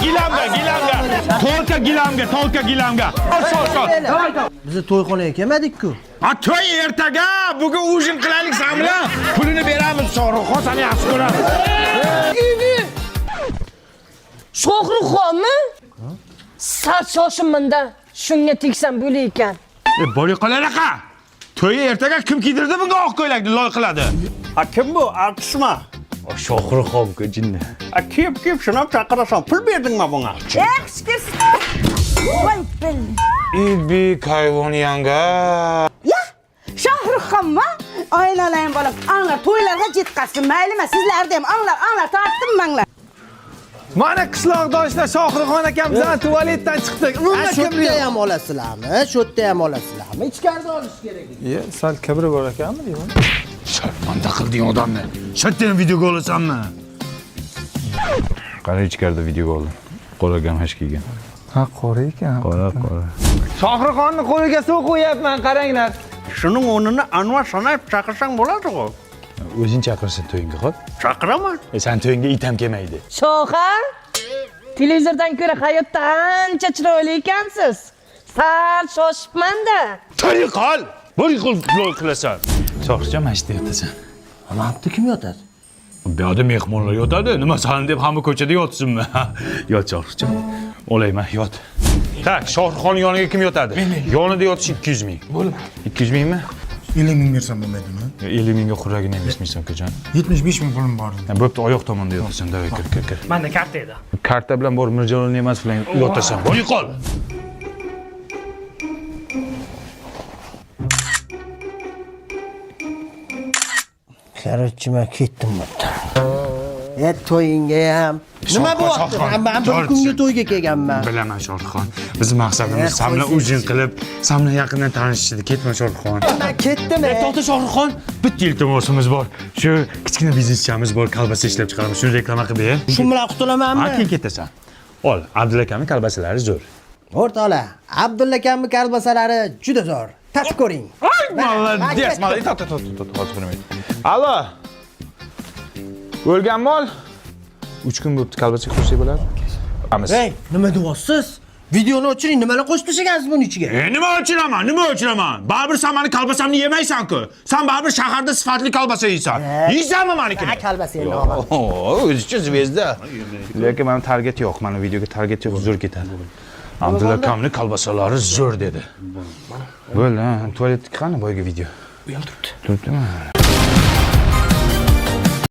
Gilamga, gilamga. Tolka gilamga, tolka gilamga. Sol, sol. Bizni to'yxonaga kelmadik-ku. Ha, to'y ertaga. Bugun ujin qilaylik san bilan. Pulini beramiz, Shohruxxon seni yaxshi ko'ramiz. Shohruxxonmi? Sal shoshimanda shunga tegsam bo'lar ekan. E, bo'li qolanaqa. To'yi ertaga kim kiydirdi bunga oq ko'ylakni loy qiladi? Ha kim bu? Artistmi? Shohruxxon jinni. Ha kiyib kiyib shuni ham chaqirasan. Pul berdingmi bunga? Yaxshi kirsin. Voy bil. Ibi kayvon yanga. Ya, Shohruxxonmi? Oilalayim bolam. Anglar, to'ylarga жетқазсын. Maylimi, sizlarni ham anglar, anglar, tortdim manglar. Mana qishloqdoshlar Shohruxxon akam bilan tualetdan chiqdik. Ha, Umuman shu kibri yerda yo'q. ham olasizlarmi? Shu yerda ham olasizlarmi? Ichkarida olish kerak. Iye, sal kibri bor ekanmi deyman. Sharmanda qilding odamni. Shu yerdan videoga olasanmi? Qara ichkarida videoga oldim. Qora gamash kiygan. Ha, qora ekan. Qora, qora. Shohruxxonni qo'liga suv qo'yapman, qaranglar. Shuning o'rnini Anvar Sanayev chaqirsang bo'ladi ku. O'zing chaqirsin to'yingga, xo'p? Chaqiraman. E, sen to'yingga it ham kelmaydi. Shoha, televizordan ko'ra hayotda ancha chiroyli ekansiz. Sal shoshibman-da. To'y qol. Bir qil loy qilasan. Shohruxjon, mana shu yerda yotasan. Mana bu kim yotadi? Bu yoqda mehmonlar yotadi. Nima san deb hamma ko'chada yotsinmi? Yot Shohruxjon. Olayman, yot. Tak, Shohruxxonning yoniga kim yotadi? Yonida yotish 200 ming. Bo'ldi. 200 mingmi? 50 ming bersam bo'lmaydimi? 50 mingga xurragini ham bermaysan ukajon. 75 ming pulim bor edi. Ha, bo'pti, oyoq tomonda yotasan. Davay, kir, kir, kir. Manda karta edi. Karta bilan borib Mirjalol Ne'matov bilan yotasan. Bo'y qol. Короче, men ketdim bu yerdan. E, to'yingga ham. Nima bo'lyapti? Shohruxxon, Men bir kunga to'yga kelganman. Bilaman Shohruxxon. Bizning maqsadimiz Eh, san bilan qo'ysin. ujin qilib, san bilan yaqindan tanishish edi. Ketma Shohruxxon. Men ketdim. E. To'xta Shohruxxon, bitta iltimosimiz bor. Shu kichkina bizneschamiz bor, kolbasa ishlab chiqaramiz. Shuni reklama qilib ber. Shu bilan qutulamanmi? Ha, keyin ketasan. Ol, Abdulla akamning kolbasalari zo'r. O'rtoqlar, Abdulla akamning kolbasalari juda zo'r. Tatib ko'ring. Молодец, молодец. To'xta, to'xta, to'xta, hozir bir minut. Allo. O'lgan mol. 3 kun bo'pti, kolbasa qo'shsak bo'ladi. Amiz. Ey, nima deyapsiz? Videoni o'chiring, nimalar qo'shib tashlagansiz buni ichiga? E, nima o'chiraman? Nima o'chiraman? Baribir sen mani kolbasamni yemaysan-ku. Sen baribir shaharda sifatli kolbasa yeysan. Yeysanmi manikini? Ha, kolbasa endi olman. O'zicha zvezda. Lekin meni target yo'q, meni videoga target yo'q, zo'r ketadi. Abdulla akamning kolbasalari zo'r dedi. Bo'ldi, ha, tualetniki qani boyagi video? U ham turibdi. Turibdimi?